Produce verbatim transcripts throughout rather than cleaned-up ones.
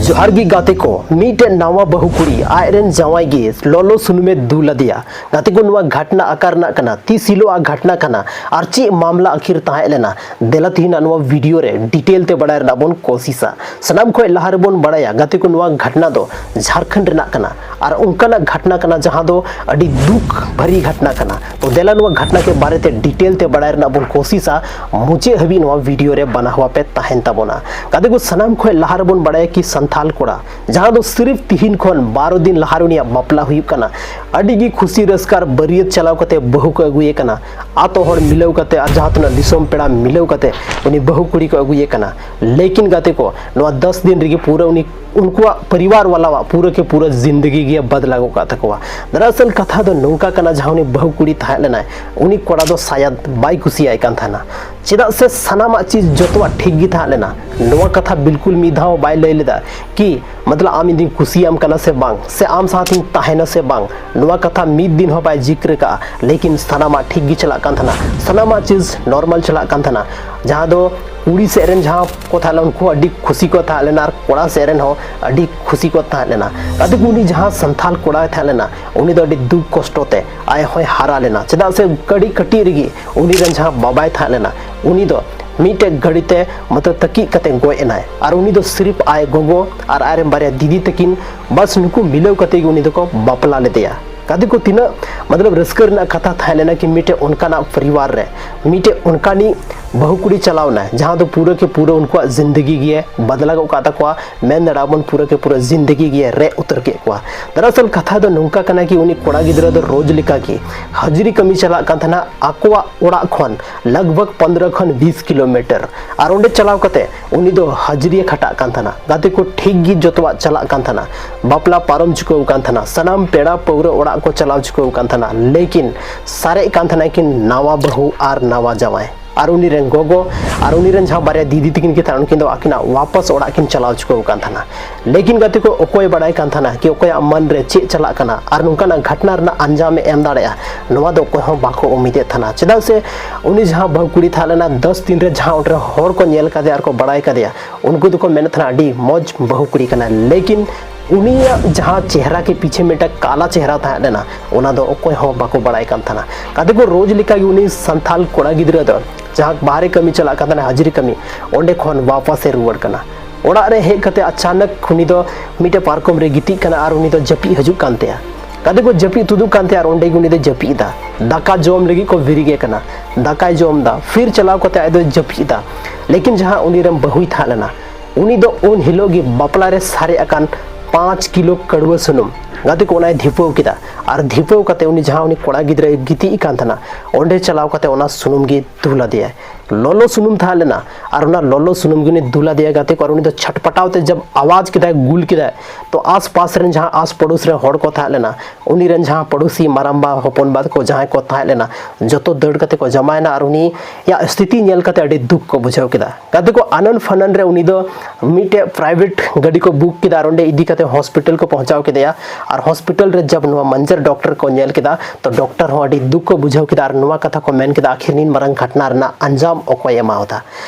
ᱡᱚᱦᱟᱨ ᱜᱮ ᱜᱟᱛᱮ ᱠᱚ, ᱢᱤᱫᱴᱮᱱ ᱱᱟᱣᱟ ᱵᱟᱹᱦᱩ ᱠᱩᱲᱤ ᱟᱡᱨᱮᱱ ᱡᱟᱶᱟᱭ ᱜᱮ ᱞᱚᱞᱚ ᱥᱩᱱᱩᱢᱮ ᱫᱩᱞ ᱟᱫᱮᱭᱟ᱾ ᱜᱟᱛᱮ ᱠᱚ, ᱱᱚᱣᱟ ᱜᱷᱟᱴᱱᱟ ᱚᱠᱟ ᱨᱮᱱᱟᱜ ᱠᱟᱱᱟ, ᱛᱤᱥ ᱦᱤᱞᱳᱜ ᱟᱜ ᱜᱷᱟᱴᱱᱟ ᱠᱟᱱᱟ ᱟᱨ ᱪᱮᱫ ᱢᱟᱢᱞᱟ ᱟᱹᱠᱷᱤᱨ ᱛᱟᱦᱮᱸ ᱞᱮᱱᱟ, ᱫᱮᱞᱟ ᱛᱮᱦᱮᱧᱟᱜ ᱱᱚᱣᱟ ᱵᱷᱤᱰᱤᱭᱳ ᱨᱮ ᱰᱤᱴᱮᱞ ᱛᱮ ᱵᱟᱲᱟᱭ ᱨᱮᱱᱟᱜ ᱵᱚᱱ ᱠᱳᱥᱤᱥᱟ᱾ ᱥᱟᱱᱟᱢ ᱠᱷᱚᱱ ᱞᱟᱦᱟ ᱨᱮᱵᱚᱱ ᱵᱟᱲᱟᱭᱟ ᱜᱟᱛᱮ ᱠᱚ, ᱱᱚᱣᱟ ᱜᱷᱟᱴᱱᱟ ᱫᱚ ᱡᱷᱟᱲᱠᱷᱚᱸᱰ ᱨᱮᱱᱟᱜ ᱠᱟᱱᱟ ᱟᱨ ᱚᱱᱠᱟᱱᱟᱜ ᱜᱷᱟᱴᱱᱟ ᱠᱟᱱᱟ ᱡᱟᱦᱟᱸ ᱫᱚ ᱟᱹᱰᱤ ᱫᱩᱠ ᱵᱷᱟᱹᱨᱤ ᱜᱷᱟᱴᱱᱟ ᱠᱟᱱᱟ᱾ ᱛᱚ ᱫᱮᱞᱟ ᱱᱚᱣᱟ ᱜᱷᱟᱴᱱᱟ ᱠᱮ ᱵᱟᱨᱮ ᱛᱮ ᱰᱤᱴᱮᱞ ᱛᱮ ᱵᱟᱲᱟᱭ ᱨᱮᱱᱟᱜ ᱵᱚᱱ ᱠᱳᱥᱤᱥᱟ᱾ ᱢᱩᱪᱟᱹᱫ ᱦᱟᱹᱵᱤᱡ ᱱᱚᱣᱟ ᱵᱷᱤᱰᱤᱭᱳ ᱨᱮ ᱵᱟᱱᱟ ᱦᱚᱣᱟ ᱯᱮ ᱛᱟᱦᱮᱱ ᱛᱟᱵᱚᱱᱟ᱾ ᱜᱟᱛᱮ ᱠᱚ, ᱥᱟᱱᱟᱢ ᱠᱷᱚᱱ ᱞᱟᱦᱟ ᱨᱮᱵᱚᱱ ᱵᱟᱲᱟᱭᱟ ᱠᱤ ᱥᱟᱱᱛᱷᱟᱞ ᱠᱚᱲᱟ, ᱡᱟᱦᱟᱸ ᱫᱚ ᱥᱤᱨᱤᱯ ᱛᱤᱦᱤᱧ ᱠᱷᱚᱱ ᱵᱟᱨᱚ ᱫᱤᱱ ᱞᱟᱦᱟ ᱨᱮ ᱩᱱᱤᱭᱟᱜ ᱵᱟᱯᱞᱟ ᱦᱩᱭᱩᱜ ᱠᱟᱱᱟ, ᱟᱹᱰᱤ ᱜᱮ ᱠᱷᱩᱥᱤ ᱨᱟᱹᱥᱠᱟᱹ ᱟᱨ ᱵᱟᱹᱨᱭᱟᱹᱛ ᱪᱟᱞᱟᱣ ᱠᱟᱛᱮ ᱵᱟᱹᱦᱩ ᱠᱚ ᱟᱹᱜᱩᱭᱮ ᱠᱟᱱᱟ᱾ ᱟᱛᱳ ᱦᱚᱲ ᱢᱤᱞᱟᱹᱣ ᱠᱟᱛᱮ ᱟᱨ ᱡᱟᱦᱟᱸ ᱛᱤᱱᱟᱹᱜ ᱫᱤᱥᱚᱢ ᱯᱮᱲᱟ ᱢᱤᱞᱟᱹᱣ ᱠᱟᱛᱮ ᱩᱱᱤ ᱵᱟᱹᱦᱩ ᱠᱩᱲᱤ ᱠᱚ ᱟᱹᱜᱩᱭᱮ ᱠᱟᱱᱟ᱾ ᱞᱮᱠᱤᱱ ᱜᱟᱛᱮ ᱠᱚ, ᱱᱚᱣᱟ ᱫᱚᱥ ᱫᱤᱱ ᱨᱮᱜᱮ ᱯᱩᱨᱟᱹ ᱩᱱᱤ, ᱩᱱᱠᱩᱣᱟᱜ ᱯᱚᱨᱤᱵᱟᱨ ᱣᱟᱞᱟᱣᱟᱜ ᱯᱩᱨᱟᱹ ᱠᱮ ᱯᱩᱨᱟᱹ ᱡᱤᱱᱫᱮᱜᱤ ᱜᱮ ᱵᱟᱫᱞᱟ ᱜᱚᱫ ᱠᱟᱜ ᱛᱟᱠᱚᱣᱟ᱾ ᱫᱟᱨᱟᱥᱟᱞ ᱠᱟᱛᱷᱟ ᱫᱚ ᱱᱚᱝᱠᱟ ᱠᱟᱱᱟ, ᱡᱟᱦᱟᱸ ᱩᱱᱤ ᱵᱟᱹᱦᱩ ᱠᱩᱲᱤ ᱛᱟᱦᱮᱸ ᱞᱮᱱᱟᱭ, ᱩᱱᱤ ᱠᱚᱲᱟ ᱫᱚ ᱥᱟᱭᱟᱫ ᱵᱟᱭ ᱠᱩᱥᱤᱭᱟᱭ ᱠᱟᱱ ᱛᱟᱦᱮᱱᱟ, ᱪᱮᱫᱟᱜ ᱥᱮ ᱥᱟᱱᱟᱢᱟᱜ ᱪᱤᱡᱽ ᱡᱚᱛᱚᱣᱟᱜ ᱴᱷᱤᱠ ᱜᱮ ᱛᱟᱦᱮᱸ ᱞᱮᱱᱟ᱾ ᱱᱚᱣᱟ ᱠᱟᱛᱷᱟ ᱵᱤᱞᱠᱩᱞ ᱢᱤᱫ ᱫᱷᱟᱣ ᱵᱟᱭ ᱞᱟᱹᱭ ᱞᱮᱫᱟ ᱠᱤ ᱢᱚᱛᱞᱚᱵ ᱟᱢ ᱤᱧ ᱫᱩᱧ ᱠᱩᱥᱤᱭᱟᱢ ᱠᱟᱱᱟ ᱥᱮ ᱵᱟᱝ, ᱥᱮ ᱟᱢ ᱥᱟᱶᱛᱤᱧ ᱛᱟᱦᱮᱱᱟ ᱥᱮ ᱵᱟᱝ, ᱱᱚᱣᱟ ᱠᱟᱛᱷᱟ ᱢᱤᱫ ᱫᱤᱱ ᱦᱚᱸ ᱵᱟᱭ ᱡᱤᱠᱨ ᱠᱟᱜᱼᱟ᱾ ᱞᱮᱠᱤᱱ ᱥᱟᱱᱟᱢᱟᱜ ᱴᱷᱤᱠ ᱜᱮ ᱪᱟᱞᱟᱜ ᱠᱟᱱ ᱛᱟᱦᱮᱱᱟ, ᱥᱟᱱᱟᱢᱟᱜ ᱪᱤᱡᱽ ᱱᱚᱨᱢᱟᱞ ᱪᱟᱞᱟᱜ ᱠᱟᱱ ᱛᱟᱦᱮᱱᱟ᱾ ᱡᱟᱦᱟᱸ ᱫᱚ ᱠᱩᱲᱤ ᱥᱮᱫ ᱨᱮᱱ ᱡᱟᱦᱟᱸ ᱠᱚ ᱛᱟᱦᱮᱸ ᱞᱮᱱᱟ, ᱩᱱᱠᱩ ᱦᱚᱸ ᱟᱹᱰᱤ ᱠᱷᱩᱥᱤ ᱠᱚ ᱛᱟᱦᱮᱸ ᱞᱮᱱᱟ ᱟᱨ ᱠᱚᱲᱟ ᱥᱮᱫ ᱨᱮᱱ ᱦᱚᱸ ᱟᱹᱰᱤ ᱠᱷᱩᱥᱤ ᱠᱚ ᱛᱟᱦᱮᱸ ᱞᱮᱱᱟ᱾ ᱜᱟᱛᱮ ᱠᱚ, ᱩᱱᱤ ᱡᱟᱦᱟᱸ ᱥᱟᱱᱛᱷᱟᱞ ᱠᱚᱲᱟᱭ ᱛᱟᱦᱮᱸ ᱞᱮᱱᱟ, ᱩᱱᱤ ᱫᱚ ᱟᱹᱰᱤ ᱫᱩᱠ ᱠᱚᱥᱴᱚ ᱛᱮ ᱟᱡ ᱦᱚᱸᱭ ᱦᱟᱨᱟ ᱞᱮᱱᱟ, ᱪᱮᱫᱟᱜ ᱥᱮ ᱠᱟᱹᱴᱤᱡ ᱠᱟᱹᱴᱤᱡ ᱨᱮᱜᱮ ᱩᱱᱤ ᱨᱮᱱ ᱡᱟᱦᱟᱸ ᱵᱟᱵᱟᱭ ᱛᱟᱦᱮᱸ ᱞᱮᱱᱟ, ᱩᱱᱤ ᱫᱚ ᱢᱤᱫᱴᱮᱡ ᱜᱟᱹᱰᱤ ᱛᱮ ᱢᱚᱛᱞᱚᱵ ᱛᱟᱹᱠᱤᱡ ᱠᱟᱛᱮ ᱜᱚᱡ ᱮᱱᱟᱭ᱾ ᱟᱨ ᱩᱱᱤ ᱫᱚ ᱥᱤᱨᱤᱯ ᱟᱡ ᱜᱚᱜᱚ ᱟᱨ ᱟᱡ ᱨᱮᱱ ᱵᱟᱨᱭᱟ ᱫᱤᱫᱤ ᱛᱟᱹᱠᱤᱱ, ᱵᱟᱥ ᱱᱩᱠᱩ ᱢᱤᱞᱟᱹᱣ ᱠᱟᱛᱮ ᱜᱮ ᱩᱱᱤ ᱫᱚᱠᱚ ᱵᱟᱯᱞᱟ ᱞᱮᱫᱮᱭᱟ᱾ ᱜᱟᱛᱮ ᱠᱚ, ᱛᱤᱱᱟᱹᱜ ᱢᱚᱛᱞᱚᱵ ᱨᱟᱹᱥᱠᱟᱹ ᱨᱮᱱᱟᱜ ᱠᱟᱛᱷᱟ ᱛᱟᱦᱮᱸ ᱞᱮᱱᱟ ᱠᱤ ᱢᱤᱫᱴᱮᱡ ᱚᱱᱠᱟᱱᱟᱜ ᱯᱚᱨᱤᱵᱟᱨ ᱨᱮ ᱢᱤᱫᱴᱮᱡ ᱚᱱᱠᱟᱱᱤᱡ ᱵᱟᱹᱦᱩ ᱠᱩᱲᱤ ᱪᱟᱞᱟᱣ ᱮᱱᱟᱭ, ᱡᱟᱦᱟᱸ ᱫᱚ ᱯᱩᱨᱟᱹ ᱠᱮ ᱯᱩᱨᱟᱹ ᱩᱱᱠᱩᱣᱟᱜ ᱡᱤᱱᱫᱮᱜᱤ ᱜᱮ ᱵᱟᱫᱞᱟ ᱜᱚᱫ ᱠᱟᱜ ᱛᱟᱠᱚᱣᱟ᱾ ᱢᱮᱱ ᱫᱟᱲᱮᱭᱟᱜᱼᱟ ᱵᱚᱱ ᱯᱩᱨᱟᱹ ᱠᱮ ᱯᱩᱨᱟᱹ ᱡᱤᱱᱫᱮᱜᱤ ᱜᱮ ᱨᱮᱡ ᱩᱛᱟᱹᱨ ᱠᱮᱫ ᱠᱚᱣᱟ᱾ ᱫᱟᱨᱟᱥᱟᱞ ᱠᱟᱛᱷᱟ ᱫᱚ ᱱᱚᱝᱠᱟ ᱠᱟᱱᱟ ᱠᱤ ᱩᱱᱤ ᱠᱚᱲᱟ ᱜᱤᱫᱽᱨᱟᱹ ᱫᱚ ᱨᱳᱡᱽ ᱞᱮᱠᱟ ᱜᱮ ᱦᱟᱡᱽᱨᱤ ᱠᱟᱹᱢᱤ ᱪᱟᱞᱟᱜ ᱠᱟᱱ ᱛᱟᱦᱮᱱᱟ ᱟᱠᱚᱣᱟᱜ ᱚᱲᱟᱜ ᱠᱷᱚᱱ ᱞᱟᱜᱽ ᱵᱷᱟᱜᱽ ᱯᱚᱱᱫᱽᱨᱚ ᱠᱷᱚᱱ ᱵᱤᱥ ᱠᱤᱞᱳᱢᱤᱴᱟᱨ᱾ ᱟᱨ ᱚᱸᱰᱮ ᱪᱟᱞᱟᱣ ᱠᱟᱛᱮ ᱩᱱᱤ ᱫᱚ ᱦᱟᱡᱽᱨᱤᱭᱮ ᱠᱷᱟᱴᱟᱜ ᱠᱟᱱ ᱛᱟᱦᱮᱱᱟ᱾ ᱜᱟᱛᱮ ᱠᱚ, ᱴᱷᱤᱠ ᱜᱮ ᱡᱚᱛᱚᱣᱟᱜ ᱪᱟᱞᱟᱜ ᱠᱟᱱ ᱛᱟᱦᱮᱱᱟ, ᱵᱟᱯᱞᱟ ᱯᱟᱨᱚᱢ ᱪᱩᱠᱟᱹᱣ ᱠᱟᱱ ᱛᱟᱦᱮᱱᱟ, ᱥᱟᱱᱟᱢ ᱯᱮᱲᱟ ᱯᱟᱹᱣᱨᱟᱹ ᱚᱲᱟᱜ ᱠᱚ ᱪᱟᱞᱟᱣ ᱪᱩᱠᱟᱹᱣ ᱠᱟᱱ ᱛᱟᱦᱮᱱᱟ, ᱞᱮᱠᱤᱱ ᱥᱟᱨᱮᱡ ᱠᱟᱱ ᱛᱟᱦᱮᱱᱟ ᱠᱤᱱ ᱱᱟᱣᱟ ᱵᱟᱹᱦᱩ ᱟᱨ ᱱᱟᱣᱟ ᱡᱟᱶᱟᱭ᱾ ᱟᱨ ᱩᱱᱤ ᱨᱮᱱ ᱜᱚᱜᱚ ᱟᱨ ᱩᱱᱤ ᱨᱮᱱ ᱡᱟᱦᱟᱸ ᱵᱟᱨᱭᱟ ᱫᱤᱫᱤ ᱛᱟᱹᱠᱤᱱ ᱠᱤᱱ ᱛᱟᱦᱮᱸ, ᱩᱱᱠᱤᱱ ᱫᱚ ᱟᱹᱠᱤᱱᱟᱜ ᱣᱟᱯᱟᱥ ᱚᱲᱟᱜ ᱠᱤᱱ ᱪᱟᱞᱟᱣ ᱪᱩᱠᱟᱹᱣ ᱟᱠᱟᱱ ᱛᱟᱦᱮᱱᱟ᱾ ᱞᱮᱠᱤᱱ ᱜᱟᱛᱮ ᱠᱚ, ᱚᱠᱚᱭ ᱵᱟᱲᱟᱭ ᱠᱟᱱ ᱛᱟᱦᱮᱱᱟ ᱠᱤ ᱚᱠᱚᱭᱟᱜ ᱢᱚᱱ ᱨᱮ ᱪᱮᱫ ᱪᱟᱞᱟᱜ ᱠᱟᱱᱟ ᱟᱨ ᱱᱚᱝᱠᱟᱱᱟᱜ ᱜᱷᱚᱴᱱᱟ ᱨᱮᱱᱟᱜ ᱟᱧᱡᱟᱢ ᱮ ᱮᱢ ᱫᱟᱲᱮᱭᱟᱜᱼᱟ, ᱱᱚᱣᱟ ᱫᱚ ᱚᱠᱚᱭ ᱦᱚᱸ ᱵᱟᱠᱚ ᱩᱢᱤᱫᱮᱫ ᱛᱟᱦᱮᱱᱟ᱾ ᱪᱮᱫᱟᱜ ᱥᱮ ᱩᱱᱤ ᱡᱟᱦᱟᱸ ᱵᱟᱹᱦᱩ ᱠᱩᱲᱤ ᱛᱟᱦᱮᱸ ᱞᱮᱱᱟ, ᱫᱚᱥ ᱫᱤᱱ ᱨᱮ ᱡᱟᱦᱟᱸ ᱚᱸᱰᱮ ᱦᱚᱲ ᱠᱚ ᱧᱮᱞ ᱠᱟᱫᱮᱭᱟ ᱟᱨ ᱠᱚ ᱵᱟᱲᱟᱭ ᱠᱟᱫᱮᱭᱟ, ᱩᱱᱠᱩ ᱫᱚᱠᱚ ᱢᱮᱱᱮᱫ ᱛᱟᱦᱮᱱᱟ, "ᱟᱹᱰᱤ ᱢᱚᱡᱽ ᱵᱟᱹᱦᱩ ᱠᱩᱲᱤ ᱠᱟᱱᱟᱭ", ᱞᱮᱠᱤᱱ ᱩᱱᱤᱭᱟᱜ ᱡᱟᱦᱟᱸ ᱪᱮᱦᱨᱟ ᱠᱮ ᱯᱤᱪᱷᱮ ᱢᱤᱫᱴᱟᱝ ᱠᱟᱞᱟ ᱪᱮᱦᱨᱟ ᱛᱟᱦᱮᱸ ᱞᱮᱱᱟ, ᱚᱱᱟ ᱫᱚ ᱚᱠᱚᱭ ᱦᱚᱸ ᱵᱟᱠᱚ ᱵᱟᱲᱟᱭ ᱠᱟᱱ ᱛᱟᱦᱮᱱᱟ᱾ ᱜᱟᱛᱮ ᱠᱚ, ᱨᱳᱡᱽ ᱞᱮᱠᱟᱜᱮ ᱩᱱᱤ ᱥᱟᱱᱛᱟᱞ ᱠᱚᱲᱟ ᱜᱤᱫᱽᱨᱟᱹ ᱫᱚ ᱡᱟᱦᱟᱸ ᱵᱟᱦᱨᱮ ᱠᱟᱹᱢᱤ ᱪᱟᱞᱟᱜ ᱠᱟᱱ ᱛᱟᱦᱮᱱᱟ, ᱦᱟᱡᱽᱨᱤ ᱠᱟᱹᱢᱤ, ᱚᱸᱰᱮ ᱠᱷᱚᱱ ᱣᱟᱯᱟᱥ ᱮ ᱨᱩᱣᱟᱹᱲ ᱠᱟᱱᱟ᱾ ᱚᱲᱟᱜ ᱨᱮ ᱦᱮᱡ ᱠᱟᱛᱮ ᱟᱪᱟᱱᱚᱠ ᱩᱱᱤ ᱫᱚ ᱢᱤᱫᱴᱮᱡ ᱯᱟᱨᱠᱚᱢ ᱨᱮ ᱜᱤᱛᱤᱡ ᱠᱟᱱᱟ ᱟᱨ ᱩᱱᱤ ᱫᱚ ᱡᱟᱹᱯᱤᱫ ᱦᱤᱡᱩᱜ ᱠᱟᱱ ᱛᱟᱭᱟ᱾ ᱜᱟᱛᱮ ᱠᱚ, ᱡᱟᱹᱯᱤᱫ ᱛᱩᱫᱩᱜ ᱠᱟᱱ ᱛᱟᱭᱟ ᱟᱨ ᱚᱸᱰᱮ ᱜᱮ ᱩᱱᱤ ᱫᱚ ᱡᱟᱹᱯᱤᱫ ᱮᱫᱟ᱾ ᱫᱟᱠᱟ ᱡᱚᱢ ᱞᱟᱹᱜᱤᱫ ᱠᱚ ᱵᱮᱨᱮᱫ ᱮ ᱠᱟᱱᱟ, ᱫᱟᱠᱟᱭ ᱡᱚᱢ ᱮᱫᱟ, ᱯᱷᱤᱨ ᱪᱟᱞᱟᱣ ᱠᱟᱛᱮ ᱟᱡ ᱫᱚᱭ ᱡᱟᱹᱯᱤᱫ ᱮᱫᱟ᱾ ᱞᱮᱠᱤᱱ ᱡᱟᱦᱟᱸ ᱩᱱᱤ ᱨᱮᱱ ᱵᱟᱹᱦᱩᱭ ᱛᱟᱦᱮᱸ ᱞᱮᱱᱟ, ᱩᱱᱤ ᱫᱚ ᱩᱱ ᱦᱤᱞᱳᱜ ᱜᱮ ᱵᱟᱯᱞᱟ ᱨᱮ ᱥᱟᱨᱮᱡ ᱟᱠᱟᱱ ᱯᱟᱸᱪ ᱠᱤᱞᱳ ᱠᱟᱹᱲᱣᱟᱹ ᱥᱩᱱᱩᱢ, ᱜᱟᱛᱮ ᱠᱚ, ᱚᱱᱟᱭ ᱫᱷᱤᱯᱟᱹᱣ ᱠᱮᱫᱟ᱾ ᱟᱨ ᱫᱷᱤᱯᱟᱹᱣ ᱠᱟᱛᱮ ᱩᱱᱤ ᱡᱟᱦᱟᱸ ᱩᱱᱤ ᱠᱚᱲᱟ ᱜᱤᱫᱽᱨᱟᱹᱭ ᱜᱤᱛᱤᱡ ᱠᱟᱱ ᱛᱟᱦᱮᱱᱟ, ᱚᱸᱰᱮ ᱪᱟᱞᱟᱣ ᱠᱟᱛᱮ ᱚᱱᱟ ᱥᱩᱱᱩᱢ ᱜᱮ ᱫᱩᱞ ᱟᱫᱮᱭᱟᱭ᱾ ᱞᱚᱞᱚ ᱥᱩᱱᱩᱢ ᱛᱟᱦᱮᱸ ᱞᱮᱱᱟ ᱟᱨ ᱚᱱᱟ ᱞᱚᱞᱚ ᱥᱩᱱᱩᱢ ᱜᱮ ᱩᱱᱤ ᱫᱩᱞ ᱟᱫᱮᱭᱟ, ᱜᱟᱛᱮ ᱠᱚ᱾ ᱟᱨ ᱩᱱᱤ ᱫᱚ ᱪᱷᱟᱴᱯᱟᱴᱟᱣ ᱛᱮ ᱡᱟᱵ ᱟᱣᱟᱡ ᱠᱮᱫᱟᱭ, ᱜᱩᱞ ᱠᱮᱫᱟᱭ, ᱛᱚ ᱟᱥᱯᱟᱥ ᱨᱮᱱ ᱡᱟᱦᱟᱸ ᱟᱥ ᱯᱚᱲᱚᱥ ᱨᱮ ᱦᱚᱲ ᱠᱚ ᱛᱟᱦᱮᱸ ᱞᱮᱱᱟ, ᱩᱱᱤ ᱨᱮᱱ ᱡᱟᱦᱟᱸ ᱯᱚᱲᱚᱥᱤ ᱢᱟᱨᱟᱢᱵᱟ ᱦᱚᱯᱚᱱ ᱵᱟ ᱛᱟᱠᱚ ᱡᱟᱦᱟᱸᱭ ᱠᱚ ᱛᱟᱦᱮᱸ ᱞᱮᱱᱟ, ᱡᱚᱛᱚ ᱫᱟᱹᱲ ᱠᱟᱛᱮ ᱠᱚ ᱡᱟᱢᱟᱭᱮᱱᱟ ᱟᱨ ᱩᱱᱤᱭᱟᱜ ᱥᱛᱷᱤᱛᱤ ᱧᱮᱞ ᱠᱟᱛᱮ ᱟᱹᱰᱤ ᱫᱩᱠ ᱠᱚ ᱵᱩᱡᱷᱟᱹᱣ ᱠᱮᱫᱟ᱾ ᱜᱟᱛᱮ ᱠᱚ, ᱟᱱᱟᱱ ᱯᱷᱟᱱᱟᱱ ᱨᱮ ᱩᱱᱤ ᱫᱚ ᱢᱤᱫᱴᱮᱡ ᱯᱨᱟᱭᱵᱷᱮᱴ ᱜᱟᱹᱰᱤ ᱠᱚ ᱵᱩᱠ ᱠᱮᱫᱟ ᱟᱨ ᱚᱸᱰᱮ ᱤᱫᱤ ᱠᱟᱛᱮ ᱦᱚᱥᱯᱤᱴᱟᱞ ᱠᱚ ᱯᱳᱸᱪᱷᱟᱣ ᱠᱮᱫᱮᱭᱟ᱾ ᱟᱨ ᱦᱚᱥᱯᱤᱴᱟᱞ ᱨᱮ ᱡᱟᱵ ᱱᱚᱣᱟ ᱢᱟᱱᱡᱟᱨ ᱰᱚᱠᱴᱚᱨ ᱠᱚ ᱧᱮᱞ ᱠᱮᱫᱟ, ᱛᱚ ᱰᱚᱠᱴᱚᱨ ᱦᱚᱸ ᱟᱹᱰᱤ ᱫᱩᱠ ᱠᱚ ᱵᱩᱡᱷᱟᱹᱣ ᱠᱮᱫᱟ ᱟᱨ ᱱᱚᱣᱟ ᱠᱟᱛᱷᱟ ᱠᱚ ᱢᱮᱱ ᱠᱮᱫᱟ, "ᱟᱹᱠᱷᱤᱨ ᱱᱤᱱ ᱢᱟᱨᱟᱝ ᱜᱷᱟᱴᱱᱟ ᱨᱮᱱᱟᱜ ᱟᱧᱡᱟᱢ ᱚᱠᱚᱭ ᱮᱢᱟᱣᱫᱟ?"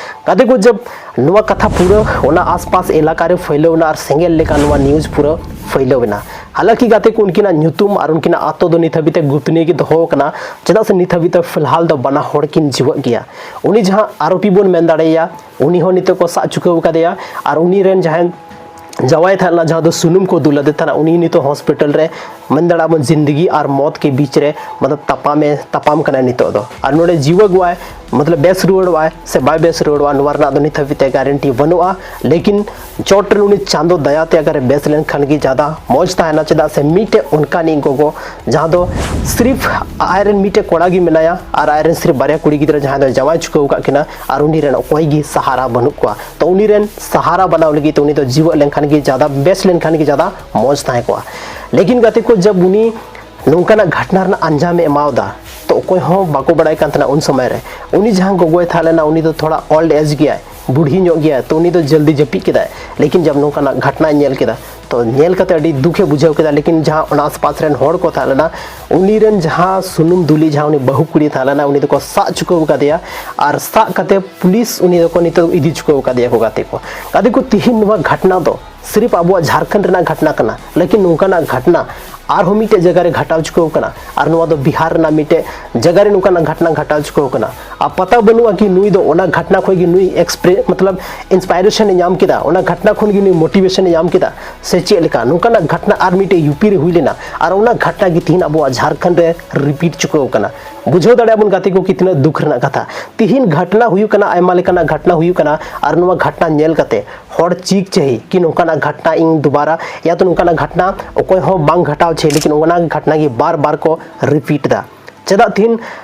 ᱜᱟᱛᱮ ᱠᱚ, ᱡᱟᱵ ᱱᱚᱣᱟ ᱠᱟᱛᱷᱟ ᱯᱩᱨᱟᱹ ᱚᱱᱟ ᱟᱥᱯᱟᱥ ᱮᱞᱟᱠᱟ ᱨᱮ ᱯᱷᱟᱹᱭᱞᱟᱹᱣ ᱮᱱᱟ ᱟᱨ ᱥᱮᱸᱜᱮᱞ ᱞᱮᱠᱟ ᱱᱚᱣᱟ ᱱᱤᱭᱩᱡᱽ ᱯᱩᱨᱟᱹ ᱯᱷᱟᱹᱭᱞᱟᱹᱣ ᱮᱱᱟ᱾ ᱦᱟᱞᱟᱸᱠᱤ ᱜᱟᱛᱮ ᱠᱚ, ᱩᱱᱠᱤᱱᱟᱜ ᱧᱩᱛᱩᱢ ᱟᱨ ᱩᱱᱠᱤᱱᱟᱜ ᱟᱛᱳ ᱫᱚ ᱱᱤᱛ ᱦᱟᱹᱵᱤᱡ ᱛᱮ ᱜᱩᱯᱛᱱᱤᱭ ᱜᱮ ᱫᱚᱦᱚ ᱟᱠᱟᱱᱟ, ᱪᱮᱫᱟᱜ ᱥᱮ ᱱᱤᱛ ᱦᱟᱹᱵᱤᱡ ᱛᱮ ᱯᱷᱤᱞᱦᱟᱞ ᱫᱚ ᱵᱟᱱᱟ ᱦᱚᱲ ᱠᱤᱱ ᱡᱤᱣᱮᱫ ᱜᱮᱭᱟ᱾ ᱩᱱᱤ ᱡᱟᱦᱟᱸ ᱟᱨᱳᱯᱤ ᱵᱚᱱ ᱢᱮᱱ ᱫᱟᱲᱮᱭᱟᱭᱟ, ᱩᱱᱤ ᱦᱚᱸ ᱱᱤᱛᱚᱜ ᱠᱚ ᱥᱟᱵ ᱪᱩᱠᱟᱹᱣ ᱟᱠᱟᱫᱮᱭᱟ᱾ ᱟᱨ ᱩᱱᱤ ᱨᱮᱱ ᱡᱟᱦᱟᱸᱭ ᱡᱟᱶᱟᱭ ᱛᱟᱦᱮᱸ ᱞᱮᱱᱟ, ᱡᱟᱦᱟᱸ ᱫᱚ ᱥᱩᱱᱩᱢ ᱠᱚ ᱫᱩᱞ ᱟᱫᱮ ᱛᱟᱦᱮᱱᱟ, ᱩᱱᱤ ᱱᱤᱛᱚᱜ ᱦᱚᱥᱯᱤᱴᱟᱞ ᱨᱮ, ᱢᱮᱱ ᱫᱟᱲᱮᱭᱟᱜᱼᱟ ᱵᱚᱱ, ᱡᱤᱱᱫᱜᱤ ᱟᱨ ᱢᱚᱛ ᱠᱮ ᱵᱤᱪ ᱨᱮ, ᱢᱚᱛᱞᱚᱵ, ᱛᱟᱯᱟᱢᱮ ᱛᱟᱯᱟᱢ ᱠᱟᱱᱟ ᱱᱤᱛᱚᱜ ᱫᱚ᱾ ᱟᱨ ᱱᱚᱰᱮ ᱡᱤᱣᱮᱫ ᱜᱚᱜᱼᱟᱭ, ᱢᱚᱛᱞᱚᱵ, ᱵᱮᱥ ᱨᱩᱣᱟᱹᱲᱚᱜᱼᱟᱭ ᱥᱮ ᱵᱟᱭ ᱵᱮᱥ ᱨᱩᱣᱟᱹᱲᱚᱜᱼᱟ, ᱱᱚᱣᱟ ᱨᱮᱱᱟᱜ ᱫᱚ ᱱᱤᱛ ᱦᱟᱹᱵᱤᱡ ᱛᱮ ᱜᱟᱨᱮᱱᱴᱤ ᱵᱟᱹᱱᱩᱜᱼᱟ᱾ ᱞᱮᱠᱤᱱ ᱪᱚᱴ ᱨᱮ ᱩᱱᱤ ᱪᱟᱸᱫᱚ ᱫᱟᱭᱟ ᱛᱮ ᱟᱜᱟᱨ ᱵᱮᱥ ᱞᱮᱱᱠᱷᱟᱱ ᱜᱮ ᱡᱟᱫᱟ ᱢᱚᱡᱽ ᱛᱟᱦᱮᱱᱟ, ᱪᱮᱫᱟᱜ ᱥᱮ ᱢᱤᱫᱴᱮᱡ ᱚᱱᱠᱟᱱᱤᱡ ᱜᱚᱜᱚ ᱡᱟᱦᱟᱸ ᱫᱚ ᱥᱤᱨᱤᱯ ᱟᱡᱨᱮᱱ ᱢᱤᱫᱴᱮᱡ ᱠᱚᱲᱟ ᱜᱮ ᱢᱮᱱᱟᱭᱟ ᱟᱨ ᱟᱡᱨᱮᱱ ᱥᱤᱨᱤᱯ ᱵᱟᱨᱭᱟ ᱠᱩᱲᱤ ᱜᱤᱫᱽᱨᱟᱹ ᱡᱟᱦᱟᱸᱭ ᱫᱚ ᱡᱟᱶᱟᱭ ᱪᱩᱠᱟᱹᱣ ᱟᱠᱟᱫ ᱠᱤᱱᱟ ᱟᱨ ᱩᱱᱤ ᱨᱮᱱ ᱚᱠᱚᱭ ᱜᱮ ᱥᱟᱦᱟᱨᱟ ᱵᱟᱹᱱᱩᱜ ᱠᱚᱣᱟ᱾ ᱛᱚ ᱩᱱᱤ ᱨᱮᱱ ᱥᱟᱦᱟᱨᱟ ᱵᱮᱱᱟᱣ ᱞᱟᱹᱜᱤᱫ ᱛᱮ ᱩᱱᱤ ᱫᱚ ᱡᱤᱣᱮᱫ ᱞᱮᱱᱠᱷᱟᱱ ᱜᱮ ᱡᱟᱫᱟ, ᱵᱮᱥ ᱞᱮᱱᱠᱷᱟᱱ ᱜᱮ ᱡᱟᱫᱟ ᱢᱚᱡᱽ ᱛᱟᱦᱮᱸ ᱠᱚᱜᱼᱟ᱾ ᱞᱮᱠᱤᱱ ᱜᱟᱛᱮ ᱠᱚ, ᱡᱟᱵ ᱩᱱᱤ ᱱᱚᱝᱠᱟᱱᱟᱜ ᱜᱷᱟᱴᱱᱟ ᱨᱮᱱᱟᱜ ᱟᱧᱡᱟᱢ ᱮ ᱮᱢᱟᱣᱫᱟ, ᱛᱚ ᱚᱠᱚᱭ ᱦᱚᱸ ᱵᱟᱠᱚ ᱵᱟᱲᱟᱭ ᱠᱟᱱ ᱛᱟᱦᱮᱱᱟ ᱩᱱ ᱥᱚᱢᱚᱭ ᱨᱮ᱾ ᱩᱱᱤ ᱡᱟᱦᱟᱸ ᱜᱚᱜᱚᱭ ᱛᱟᱦᱮᱸ ᱞᱮᱱᱟ, ᱩᱱᱤ ᱫᱚ ᱛᱷᱚᱲᱟ ᱳᱞᱰ ᱮᱡᱽ ᱜᱮᱭᱟᱭ, ᱵᱩᱰᱷᱤ ᱧᱚᱜ ᱜᱮᱭᱟᱭ, ᱛᱚ ᱩᱱᱤ ᱫᱚ ᱡᱚᱞᱫᱤ ᱡᱟᱹᱯᱤᱫ ᱠᱮᱫᱟᱭ᱾ ᱞᱮᱠᱤᱱ ᱡᱟᱵ ᱱᱚᱝᱠᱟᱱᱟᱜ ᱜᱷᱚᱴᱱᱟᱭ ᱧᱮᱞ ᱠᱮᱫᱟ, ᱛᱚ ᱧᱮᱞ ᱠᱟᱛᱮ ᱟᱹᱰᱤ ᱫᱩᱠᱷ ᱮ ᱵᱩᱡᱷᱟᱹᱣ ᱠᱮᱫᱟ᱾ ᱞᱮᱠᱤᱱ ᱡᱟᱦᱟᱸ ᱚᱱᱟ ᱟᱥᱯᱟᱥ ᱨᱮᱱ ᱦᱚᱲ ᱠᱚ ᱛᱟᱦᱮᱸ ᱞᱮᱱᱟ, ᱩᱱᱤ ᱨᱮᱱ ᱡᱟᱦᱟᱸ ᱥᱩᱱᱩᱢ ᱫᱩᱞᱤ, ᱡᱟᱦᱟᱸ ᱩᱱᱤ ᱵᱟᱹᱦᱩ ᱠᱩᱲᱤ ᱛᱟᱦᱮᱸ ᱞᱮᱱᱟ, ᱩᱱᱤ ᱫᱚᱠᱚ ᱥᱟᱵ ᱪᱩᱠᱟᱹᱣ ᱠᱟᱫᱮᱭᱟ ᱟᱨ ᱥᱟᱵ ᱠᱟᱛᱮ ᱯᱩᱞᱤᱥ ᱩᱱᱤ ᱫᱚᱠᱚ ᱱᱤᱛᱚᱜ ᱤᱫᱤ ᱪᱩᱠᱟᱹᱣ ᱠᱟᱫᱮᱭᱟ ᱠᱚ ᱜᱟᱛᱮ ᱠᱚ᱾ ᱜᱟᱛᱮ ᱠᱚ, ᱛᱤᱦᱤᱧ ᱱᱚᱣᱟ ᱜᱷᱚᱴᱱᱟ ᱫᱚ ᱥᱤᱨᱤᱯ ᱟᱵᱚᱣᱟᱜ ᱡᱷᱟᱲᱠᱷᱚᱸᱰ ᱨᱮᱱᱟᱜ ᱜᱷᱚᱴᱱᱟ ᱠᱟᱱᱟ, ᱞᱮᱠᱤᱱ ᱱᱚᱝᱠᱟᱱᱟᱜ ᱜᱷᱚᱴᱱᱟ ᱟᱨᱦᱚᱸ ᱢᱤᱫᱴᱮᱡ ᱡᱟᱭᱜᱟ ᱨᱮ ᱜᱷᱚᱴᱟᱣ ᱪᱩᱠᱟᱹᱣ ᱠᱟᱱᱟ᱾ ᱟᱨ ᱱᱚᱣᱟ ᱫᱚ ᱵᱤᱦᱟᱨ ᱨᱮᱱᱟᱜ ᱢᱤᱫᱴᱮᱡ ᱡᱟᱭᱜᱟ ᱨᱮ ᱱᱚᱝᱠᱟᱱᱟᱜ ᱜᱷᱚᱴᱱᱟ ᱜᱷᱚᱴᱟᱣ ᱪᱩᱠᱟᱹᱣ ᱠᱟᱱᱟ᱾ ᱟᱨ ᱯᱟᱛᱟ ᱵᱟᱹᱱᱩᱜᱼᱟ ᱠᱤ ᱱᱩᱭ ᱫᱚ ᱚᱱᱟ ᱜᱷᱚᱴᱱᱟ ᱠᱷᱚᱱ ᱜᱮ ᱱᱩᱭ ᱮᱠᱥᱯᱨᱮ ᱢᱚᱛᱞᱚᱵ ᱤᱱᱥᱯᱟᱭᱨᱮᱥᱚᱱ ᱮ ᱧᱟᱢ ᱠᱮᱫᱟ, ᱚᱱᱟ ᱜᱷᱚᱴᱱᱟ ᱠᱷᱚᱱ ᱜᱮ ᱱᱩᱭ ᱢᱳᱴᱤᱵᱷᱮᱥᱚᱱ ᱮ ᱧᱟᱢ ᱠᱮᱫᱟ ᱥᱮ ᱪᱮᱫ ᱞᱮᱠᱟ? ᱱᱚᱝᱠᱟᱱᱟᱜ ᱜᱷᱚᱴᱱᱟ ᱟᱨ ᱢᱤᱫᱴᱮᱡ ᱭᱩᱯᱤ ᱨᱮ ᱦᱩᱭ ᱞᱮᱱᱟ, ᱟᱨ ᱚᱱᱟ ᱜᱷᱚᱴᱱᱟ ᱜᱮ ᱛᱤᱦᱤᱧ ᱟᱵᱚᱣᱟᱜ ᱡᱷᱟᱲᱠᱷᱚᱸᱰ ᱨᱮ ᱨᱤᱯᱤᱴ ᱪᱩᱠᱟᱹᱣ ᱠᱟᱱᱟ᱾ ᱵᱩᱡᱷᱟᱹᱣ ᱫᱟᱲᱮᱭᱟᱜ ᱵᱚᱱ ᱜᱟᱛᱮ ᱠᱚ ᱠᱤ ᱛᱤᱱᱟᱹᱜ ᱫᱩᱠᱷ ᱨᱮᱱᱟᱜ ᱠᱟᱛᱷᱟ᱾ ᱛᱤᱦᱤᱧ ᱜᱷᱚᱴᱱᱟ ᱦᱩᱭᱩᱜ ᱠᱟᱱᱟ, ᱟᱭᱢᱟ ᱞᱮᱠᱟᱱᱟᱜ ᱜᱷᱚᱴᱱᱟ ᱦᱩᱭᱩᱜ ᱠᱟᱱᱟ, ᱟᱨ ᱱᱚᱣᱟ ᱜᱷᱚᱴᱱᱟ ᱧᱮᱞ ᱠᱟᱛᱮ ᱦᱚᱲ ᱪᱤᱠ ᱪᱟᱹᱦᱤ ᱠᱤ ᱱᱚᱝᱠᱟᱱᱟᱜ ᱜᱷᱚᱴᱱᱟ ᱤᱧ ᱫᱩᱵᱟᱨᱟ, ᱭᱟ ᱛᱚ ᱱᱚᱝᱠᱟᱱᱟᱜ ᱜᱷᱚᱴᱱᱟ ᱚᱠᱚᱭ ᱦᱚᱸ ᱵᱟᱝ ᱜᱷᱚᱴᱟᱣ ᱪᱟᱹᱦᱤ, ᱞᱮᱠᱤᱱ ᱚᱱᱟ ᱜᱷᱚᱴᱱᱟ ᱜᱮ ᱵᱟᱨ ᱵᱟᱨ ᱠᱚ ᱨᱤᱯᱤᱴ ᱮᱫᱟ᱾ ᱪᱮᱫᱟᱜ ᱛᱤᱦᱤᱧ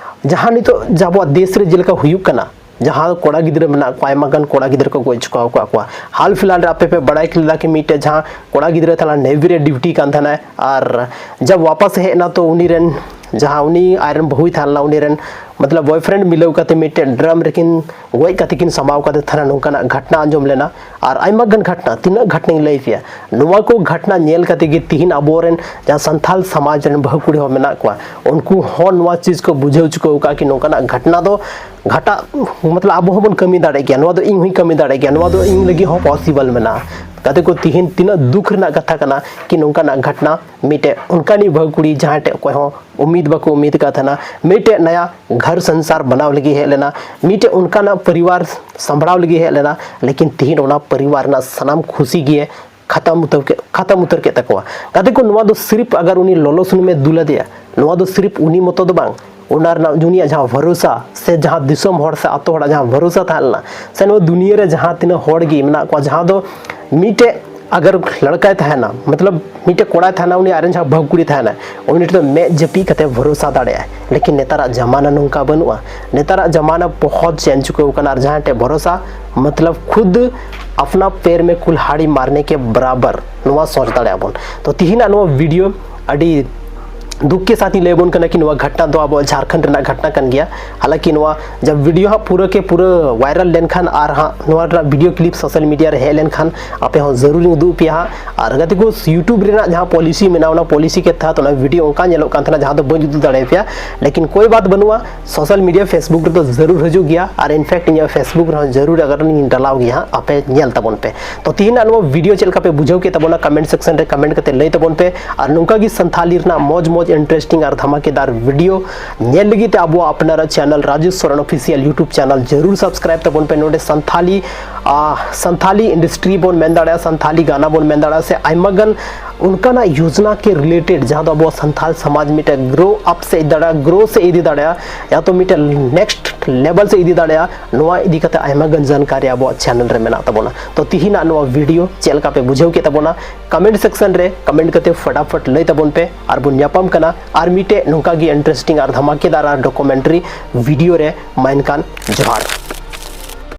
ᱡᱟᱦᱟᱸ ᱱᱤᱛᱚᱜ ᱡᱮ ᱟᱵᱚᱣᱟᱜ ᱫᱮᱥ ᱨᱮ ᱡᱮᱞᱮᱠᱟ ᱦᱩᱭᱩᱜ ᱠᱟᱱᱟ, ᱡᱟᱦᱟᱸ ᱠᱚᱲᱟ ᱜᱤᱫᱽᱨᱟᱹ ᱢᱮᱱᱟᱜ ᱠᱚᱣᱟ, ᱟᱭᱢᱟ ᱜᱟᱱ ᱠᱚᱲᱟ ᱜᱤᱫᱽᱨᱟᱹ ᱠᱚ ᱜᱚᱡ ᱪᱩᱠᱟᱣ ᱟᱠᱟᱫ ᱠᱚᱣᱟ᱾ ᱦᱟᱞ ᱯᱷᱤᱞᱦᱟᱞ ᱨᱮ ᱟᱯᱮ ᱯᱮ ᱵᱟᱲᱟᱭ ᱞᱮᱫᱟ ᱠᱤ ᱢᱤᱫᱴᱮᱡ ᱡᱟᱦᱟᱸ ᱠᱚᱲᱟ ᱜᱤᱫᱽᱨᱟᱹ ᱛᱟᱦᱮᱸ ᱞᱮᱱᱟ, ᱱᱮᱵᱷᱤ ᱨᱮ ᱰᱤᱭᱩᱴᱤ ᱠᱟᱱ ᱛᱟᱦᱮᱱᱟᱭ, ᱟᱨ ᱡᱟᱵ ᱣᱟᱯᱟᱥ ᱦᱮᱡ ᱮᱱᱟ ᱛᱚ ᱩᱱᱤ ᱨᱮᱱ ᱡᱟᱦᱟᱸ ᱩᱱᱤ ᱟᱡ ᱨᱮᱱ ᱵᱟᱹᱦᱩᱭ ᱛᱟᱦᱮᱸ ᱞᱮᱱᱟ, ᱩᱱᱤ ᱨᱮᱱ ᱢᱚᱛᱞᱚᱵ ᱵᱚᱭᱯᱷᱨᱮᱱᱰ ᱢᱤᱞᱟᱹᱣ ᱠᱟᱛᱮ ᱢᱤᱫᱴᱮᱡ ᱰᱨᱟᱢ ᱨᱮᱠᱤᱱ ᱜᱚᱡ ᱠᱟᱛᱮ ᱠᱤᱱ ᱥᱟᱢᱵᱟᱣ ᱠᱟᱛᱮ ᱛᱟᱦᱮᱱᱟ, ᱱᱚᱝᱠᱟᱱᱟᱜ ᱜᱷᱚᱴᱱᱟ ᱟᱸᱡᱚᱢ ᱞᱮᱱᱟ᱾ ᱟᱨ ᱟᱭᱢᱟ ᱜᱟᱱ ᱜᱷᱚᱴᱱᱟ, ᱛᱤᱱᱟᱹᱜ ᱜᱷᱚᱴᱱᱟᱧ ᱞᱟᱹᱭ ᱯᱮᱭᱟ, ᱱᱚᱣᱟ ᱠᱚ ᱜᱷᱚᱴᱱᱟ ᱧᱮᱞ ᱠᱟᱛᱮ ᱜᱮ ᱛᱤᱦᱤᱧ ᱟᱵᱚᱨᱮᱱ ᱡᱟᱦᱟᱸ ᱥᱟᱱᱛᱟᱞ ᱥᱚᱢᱟᱡᱽ ᱨᱮᱱ ᱵᱟᱹᱦᱩ ᱠᱩᱲᱤ ᱦᱚᱸ ᱢᱮᱱᱟᱜ ᱠᱚᱣᱟ, ᱩᱱᱠᱩ ᱦᱚᱸ ᱱᱚᱣᱟ ᱪᱤᱡᱽ ᱠᱚ ᱵᱩᱡᱷᱟᱹᱣ ᱪᱩᱠᱟᱹᱣ ᱠᱟᱜᱼᱟ ᱠᱤ ᱱᱚᱝᱠᱟᱱᱟᱜ ᱜᱷᱚᱴᱱᱟ ᱫᱚ ᱜᱷᱟᱴᱟᱜ ᱢᱚᱛᱞᱚᱵ ᱟᱵᱚ ᱦᱚᱸᱵᱚᱱ ᱠᱟᱹᱢᱤ ᱫᱟᱲᱮᱭᱟᱜ ᱜᱮᱭᱟ, ᱱᱚᱣᱟ ᱫᱚ ᱤᱧ ᱦᱚᱸᱧ ᱠᱟᱹᱢᱤ ᱫᱟᱲᱮᱭᱟᱜ ᱜᱮᱭᱟ, ᱱᱚᱣᱟ ᱫᱚ ᱤᱧ ᱞᱟᱹᱜᱤᱫ ᱦᱚᱸ ᱯᱚᱥᱤᱵᱚᱞ ᱢᱮᱱᱟᱜᱼᱟ᱾ ᱜᱟᱛᱮ ᱠᱚ, ᱛᱤᱦᱤᱧ ᱛᱤᱱᱟᱹᱜ ᱫᱩᱠᱷ ᱨᱮᱱᱟᱜ ᱠᱟᱛᱷᱟ ᱠᱟᱱᱟ ᱠᱤ ᱱᱚᱝᱠᱟᱱᱟᱜ ᱜᱷᱚᱴᱱᱟ ᱢᱤᱫᱴᱮᱡ ᱚᱱᱠᱟᱱᱤᱡ ᱵᱟᱹᱦᱩ ᱠᱩᱲᱤ ᱡᱟᱦᱟᱸᱭ ᱴᱷᱮᱡ ᱚᱠᱚᱭ ᱦᱚᱸ ᱩᱢᱤᱫ ᱵᱟᱠᱚ ᱩᱢᱤᱫ ᱟᱠᱟᱫ ᱛᱟᱦᱮᱱᱟ, ᱢᱤᱫᱴᱮᱡ ᱱᱟᱭᱟ ᱜᱷᱚᱨ ᱥᱚᱝᱥᱟᱨ ᱵᱮᱱᱟᱣ ᱞᱟᱹᱜᱤᱫ ᱦᱮᱡ ᱞᱮᱱᱟ, ᱢᱤᱫᱴᱮᱡ ᱚᱱᱠᱟᱱᱟᱜ ᱯᱚᱨᱤᱵᱟᱨ ᱥᱟᱢᱵᱲᱟᱣ ᱞᱟᱹᱜᱤᱫ ᱦᱮᱡ ᱞᱮᱱᱟ, ᱞᱮᱠᱤᱱ ᱛᱤᱦᱤᱧ ᱚᱱᱟ ᱯᱚᱨᱤᱵᱟᱨ ᱨᱮᱱᱟᱜ ᱥᱟᱱᱟᱢ ᱠᱷᱩᱥᱤ ᱜᱮ ᱠᱷᱟᱛᱟᱢ ᱩᱛᱟᱹᱨ ᱠᱮᱫ, ᱠᱷᱟᱛᱟᱢ ᱩᱛᱟᱹᱨ ᱠᱮᱫ ᱛᱟᱠᱚᱣᱟ᱾ ᱜᱟᱛᱮ ᱠᱚ, ᱱᱚᱣᱟ ᱫᱚ ᱥᱤᱨᱤᱯ ᱟᱜᱟᱨ ᱩᱱᱤ ᱞᱚᱞᱚ ᱥᱩᱱᱩᱢᱮ ᱫᱩᱞ ᱟᱫᱮᱭᱟ, ᱱᱚᱣᱟ ᱫᱚ ᱥᱤᱨᱤᱯ ᱩᱱᱤ ᱢᱚᱛᱚ ᱫᱚ ᱵᱟᱝ, ᱚᱱᱟ ᱨᱮᱱᱟᱜ ᱩᱱᱤᱭᱟᱜ ᱡᱟᱦᱟᱸ ᱵᱷᱚᱨᱚᱥᱟ ᱥᱮ ᱡᱟᱦᱟᱸ ᱫᱤᱥᱚᱢ ᱦᱚᱲ ᱥᱮ ᱟᱛᱳ ᱦᱚᱲᱟᱜ ᱡᱟᱦᱟᱸ ᱵᱷᱚᱨᱚᱥᱟ ᱛᱟᱦᱮᱸ ᱞᱮᱱᱟ, ᱥᱮ ᱱᱚᱣᱟ ᱫᱩᱱᱤᱭᱟᱹ ᱨᱮ ᱡᱟᱦᱟᱸ ᱛᱤᱱᱟᱹᱜ ᱦᱚᱲ ᱜᱮ ᱢᱮᱱᱟᱜ ᱠᱚᱣᱟ, ᱡᱟᱦᱟᱸ ᱫᱚ ᱢᱤᱫᱴᱮᱡ ᱟᱜᱟᱨ ᱞᱟᱲᱠᱟᱭ ᱛᱟᱦᱮᱱᱟ, ᱢᱚᱛᱞᱚᱵ ᱢᱤᱫᱴᱮᱡ ᱠᱚᱲᱟᱭ ᱛᱟᱦᱮᱱᱟ, ᱩᱱᱤ ᱟᱡ ᱨᱮᱱ ᱡᱟᱦᱟᱸ ᱵᱟᱹᱦᱩ ᱠᱩᱲᱤ ᱛᱟᱦᱮᱱᱟ, ᱩᱱᱤ ᱴᱷᱮᱱ ᱫᱚ ᱢᱮᱫ ᱡᱟᱹᱯᱤᱫ ᱠᱟᱛᱮ ᱵᱷᱚᱨᱚᱥᱟ ᱫᱟᱲᱮᱭᱟᱜᱼᱟᱭ᱾ ᱞᱮᱠᱤᱱ ᱱᱮᱛᱟᱨᱟᱜ ᱡᱟᱢᱟᱱᱟ ᱱᱚᱝᱠᱟ ᱵᱟᱹᱱᱩᱜᱼᱟ᱾ ᱱᱮᱛᱟᱨᱟᱜ ᱡᱟᱢᱟᱱᱟ ᱵᱚᱦᱚᱛ ᱪᱮᱧᱡᱽ ᱪᱩᱠᱟᱹᱣ ᱠᱟᱱᱟ, ᱟᱨ ᱡᱟᱦᱟᱸᱭ ᱴᱷᱮᱡ ᱵᱷᱚᱨᱚᱥᱟ ᱢᱚᱛᱞᱚᱵ ᱠᱷᱩᱫ ᱟᱯᱱᱟ ᱯᱮᱨ ᱢᱮ ᱠᱩᱞᱦᱟᱲᱤ ᱢᱟᱨᱱᱮ ᱠᱮ ᱵᱟᱨᱟᱵᱟᱨ, ᱱᱚᱣᱟ ᱥᱚᱪ ᱫᱟᱲᱮᱭᱟᱜᱼᱟ ᱵᱚᱱ᱾ ᱛᱚ ᱛᱤᱦᱤᱧᱟᱜ ᱱᱚᱣᱟ ᱵᱷᱤᱰᱤᱭᱳ ᱟᱹᱰᱤ ᱫᱩᱠ ᱠᱮ ᱥᱟᱛᱷ ᱤᱧ ᱞᱟᱹᱭ ᱟᱵᱚᱱ ᱠᱟᱱᱟ ᱠᱤ ᱱᱚᱣᱟ ᱜᱷᱚᱴᱱᱟ ᱫᱚ ᱟᱵᱚ ᱡᱷᱟᱲᱠᱷᱚᱸᱰ ᱨᱮᱱᱟᱜ ᱜᱷᱚᱴᱱᱟ ᱠᱟᱱ ᱜᱮᱭᱟ᱾ ᱦᱟᱞᱟᱸᱠᱤ ᱱᱚᱣᱟ ᱡᱟᱵ ᱵᱷᱤᱰᱤᱭᱳ ᱦᱟᱸᱜ ᱯᱩᱨᱟᱹ ᱠᱮ ᱯᱩᱨᱟᱹ ᱵᱷᱟᱭᱨᱟᱞ ᱞᱮᱱᱠᱷᱟᱱ ᱟᱨ ᱦᱟᱸᱜ ᱱᱚᱣᱟ ᱨᱮᱱᱟᱜ ᱵᱷᱤᱰᱤᱭᱳ ᱠᱞᱤᱯ ᱥᱳᱥᱟᱞ ᱢᱤᱰᱤᱭᱟ ᱨᱮ ᱦᱮᱡ ᱞᱮᱱᱠᱷᱟᱱ ᱟᱯᱮ ᱦᱚᱸ ᱡᱟᱹᱨᱩᱲ ᱤᱧ ᱩᱫᱩᱜ ᱟᱯᱮᱭᱟ ᱦᱟᱸᱜ᱾ ᱟᱨ ᱜᱟᱛᱮ ᱠᱚ, YouTube ᱨᱮᱱᱟᱜ ᱡᱟᱦᱟᱸ ᱯᱚᱞᱤᱥᱤ ᱢᱮᱱᱟᱜᱼᱟ, ᱚᱱᱟ ᱯᱚᱞᱤᱥᱤ ᱠᱮ ᱛᱟᱦᱟᱛ ᱚᱱᱟ ᱵᱷᱤᱰᱤᱭᱳ ᱚᱱᱠᱟ ᱧᱮᱞᱚᱜ ᱠᱟᱱ ᱛᱟᱦᱮᱱᱟ ᱡᱟᱦᱟᱸ ᱫᱚ ᱵᱟᱹᱧ ᱩᱫᱩᱜ ᱫᱟᱲᱮᱭᱟᱯᱮᱭᱟ, ᱞᱮᱠᱤᱱ ᱠᱳᱭ ᱵᱟᱛ ᱵᱟᱹᱱᱩᱜᱼᱟ, ᱥᱳᱥᱟᱞ ᱢᱤᱰᱤᱭᱟ, Facebook ᱨᱮᱫᱚ ᱡᱟᱹᱨᱩᱲ ᱦᱤᱡᱩᱜ ᱜᱮᱭᱟ᱾ ᱟᱨ ᱤᱱᱯᱷᱮᱠᱴ ᱤᱧᱟᱹᱜ Facebook ᱨᱮᱦᱚᱸ ᱡᱟᱹᱨᱩᱲ ᱟᱜᱟᱨ ᱤᱧ ᱰᱟᱞᱟᱣ ᱜᱮᱭᱟ ᱦᱟᱸᱜ, ᱟᱯᱮ ᱧᱮᱞ ᱛᱟᱵᱚᱱ ᱯᱮ᱾ ᱛᱚ ᱛᱤᱦᱤᱧᱟᱜ ᱱᱚᱣᱟ ᱵᱷᱤᱰᱤᱭᱳ ᱪᱮᱫ ᱞᱮᱠᱟ ᱯᱮ ᱵᱩᱡᱷᱟᱹᱣ ᱠᱮᱫ ᱛᱟᱵᱚᱱᱟ, ᱠᱚᱢᱮᱱᱴ ᱥᱮᱠᱥᱚᱱ ᱨᱮ ᱠᱚᱢᱮᱱᱴ ᱠᱟᱛᱮ ᱞᱟᱹᱭ ᱛᱟᱵᱚᱱ ᱯᱮ᱾ ᱟᱨ ᱱᱚᱝᱠᱟ ᱜᱮ ᱥᱟᱱᱛᱷᱟᱞᱤ ᱨᱮᱱᱟᱜ ᱢᱚᱡᱽ ᱢᱚᱡᱽ ᱤᱱᱴᱟᱨᱮᱥᱴᱤᱝ ᱟᱨ ᱫᱷᱟᱢᱟᱠᱮᱫᱟᱨ ᱵᱷᱤᱰᱤᱭᱳ ᱧᱮᱞ ᱞᱟᱹᱜᱤᱫ ᱛᱮ ᱟᱵᱚᱣᱟᱜ ᱟᱯᱱᱟᱨᱟᱜ channel Rajesh Soren official YouTube channel ᱡᱟᱹᱨᱩᱲ ᱥᱟᱵᱥᱠᱨᱟᱭᱤᱵ ᱛᱟᱵᱚᱱ ᱯᱮ᱾ ᱱᱚᱰᱮ ᱥᱟᱱᱛᱷᱟᱞᱤ, ᱟ, ᱥᱟᱱᱛᱷᱟᱞᱤ ᱤᱱᱰᱟᱥᱴᱨᱤ ᱵᱚᱱ ᱢᱮᱱ ᱫᱟᱲᱮᱭᱟᱜᱼᱟ, ᱥᱟᱱᱛᱷᱟᱞᱤ ᱜᱟᱱᱟ ᱵᱚᱱ ᱢᱮᱱ ᱫᱟᱲᱮᱭᱟᱜᱼᱟ, ᱥᱮ ᱟᱭᱢᱟ ᱜᱟᱱ ᱚᱱᱠᱟᱱᱟᱜ ᱭᱳᱡᱽᱱᱟ ᱠᱮ ᱨᱤᱞᱮᱴᱮᱰ ᱡᱟᱦᱟᱸ ᱫᱚ ᱟᱵᱚᱣᱟᱜ ᱥᱟᱱᱛᱷᱟᱞ ᱥᱚᱢᱟᱡᱽ ᱢᱤᱫᱴᱮᱱ ᱜᱨᱳ ᱟᱯ ᱥᱮ ᱤᱫᱤ ᱫᱟᱲᱮᱭᱟᱜᱼᱟ, ᱜᱨᱳ ᱥᱮ ᱤᱫᱤ ᱫᱟᱲᱮᱭᱟᱜᱼᱟ, ᱭᱟ ᱛᱚ ᱢᱤᱫᱴᱮᱱ ᱱᱮᱠᱥᱴ ᱞᱮᱵᱮᱞ ᱥᱮ ᱤᱫᱤ ᱫᱟᱲᱮᱭᱟᱜᱼᱟ, ᱱᱚᱣᱟ ᱤᱫᱤ ᱠᱟᱛᱮ ᱟᱭᱢᱟ ᱜᱟᱱ ᱡᱟᱱᱠᱟᱨᱤ ᱟᱵᱚᱣᱟᱜ ᱪᱮᱱᱮᱞ ᱨᱮ ᱢᱮᱱᱟᱜ ᱛᱟᱵᱚᱱᱟ᱾ ᱛᱚ ᱛᱤᱦᱤᱧᱟᱜ ᱱᱚᱣᱟ ᱵᱷᱤᱰᱤᱭᱳ ᱪᱮᱫ ᱞᱮᱠᱟ ᱯᱮ ᱵᱩᱡᱷᱟᱹᱣ ᱠᱮᱫ ᱛᱟᱵᱚᱱᱟ, ᱠᱚᱢᱮᱱᱴ ᱥᱮᱠᱥᱚᱱ ᱨᱮ ᱠᱚᱢᱮᱱᱴ ᱠᱟᱛᱮ ᱯᱷᱚᱴᱟᱯᱷᱚᱴ ᱞᱟᱹᱭ ᱛᱟᱵᱚᱱ ᱯᱮ᱾ ᱟᱨ ᱵᱚᱱ ᱧᱟᱯᱟᱢ ᱠᱟᱱᱟ ᱟᱨ ᱢᱤᱫᱴᱮᱡ ᱱᱚᱝᱠᱟ ᱜᱮ ᱤᱱᱴᱟᱨᱮᱥᱴᱤᱝ ᱟᱨ ᱫᱷᱟᱢᱟᱠᱮᱫᱟᱨ ᱟᱨ ᱰᱚᱠᱩᱢᱮᱱᱴᱟᱨᱤ ᱵᱷᱤᱰᱤᱭᱳ ᱨᱮ᱾ ᱢᱟ ᱮᱱᱠᱷᱟᱱ ᱡᱚᱦᱟᱨ᱾